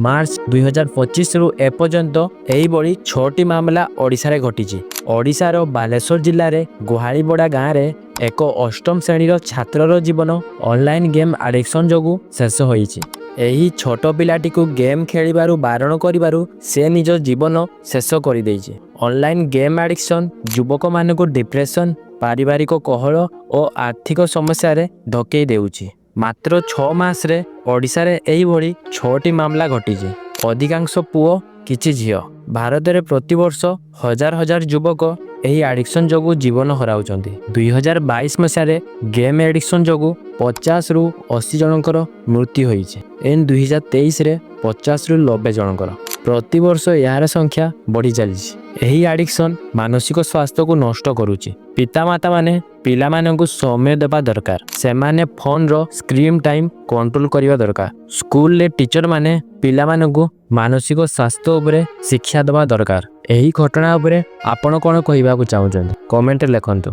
March 2025ରୁ ଏପର୍ଯ୍ୟନ୍ତ ଏହିଭଳି ଛଅଟି ମାମଲା ଓଡ଼ିଶାରେ ଘଟିଛି। ଓଡ଼ିଶାର ବାଲେଶ୍ୱର ଜିଲ୍ଲାରେ ଗୁହାଳିବଡ଼ା ଗାଁରେ ଏକ ଅଷ୍ଟମ ଶ୍ରେଣୀର ଛାତ୍ରର ଜୀବନ ଅନଲାଇନ୍ ଗେମ୍ ଆଡିକ୍ସନ୍ ଯୋଗୁଁ ଶେଷ ହୋଇଛି। ଏହି ଛୋଟ ପିଲାଟିକୁ ଗେମ୍ ଖେଳିବାରୁ ବାରଣ କରିବାରୁ ସେ ନିଜ ଜୀବନ ଶେଷ କରିଦେଇଛି। ଅନଲାଇନ୍ ଗେମ୍ ଆଡିକ୍ସନ୍ ଯୁବକମାନଙ୍କୁ ଡିପ୍ରେସନ୍, ପାରିବାରିକ କଳହ ଓ ଆର୍ଥିକ ସମସ୍ୟାରେ ଧକେଇ ଦେଉଛି। ମାତ୍ର 6 ମାସରେ ଓଡ଼ିଶାରେ ଏହିଭଳି ଛଅଟି ମାମଲା ଘଟିଛି। ଅଧିକାଂଶ ପୁଅ, କିଛି ଝିଅ। ଭାରତରେ ପ୍ରତିବର୍ଷ ହଜାର ହଜାର ଯୁବକ ଏହି ଆଡିକ୍ସନ୍ ଯୋଗୁଁ ଜୀବନ ହରାଉଛନ୍ତି। 2022 ମସିହାରେ ଗେମ୍ ଆଡିକ୍ସନ୍ ଯୋଗୁଁ 50ରୁ 80 ଜଣଙ୍କର ମୃତ୍ୟୁ ହୋଇଛି। ଏନ୍ 2023ରେ 50ରୁ 90 ଜଣଙ୍କର। ପ୍ରତିବର୍ଷ ଏହାର ସଂଖ୍ୟା ବଢ଼ି ଚାଲିଛି। ଏହି ଆଡିକ୍ସନ୍ ମାନସିକ ସ୍ୱାସ୍ଥ୍ୟକୁ ନଷ୍ଟ କରୁଛି। ପିତାମାତାମାନେ ପିଲାମାନଙ୍କୁ ସମୟ ଦେବା ଦରକାର। ସେମାନେ ଫୋନ୍ର ସ୍କ୍ରିନ୍ ଟାଇମ୍ କଣ୍ଟ୍ରୋଲ କରିବା ଦରକାର। ସ୍କୁଲରେ ଟିଚରମାନେ ପିଲାମାନଙ୍କୁ ମାନସିକ ସ୍ୱାସ୍ଥ୍ୟ ଉପରେ ଶିକ୍ଷା ଦେବା ଦରକାର। ଏହି ଘଟଣା ଉପରେ ଆପଣ କ'ଣ କହିବାକୁ ଚାହୁଁଛନ୍ତି, କମେଣ୍ଟରେ ଲେଖନ୍ତୁ।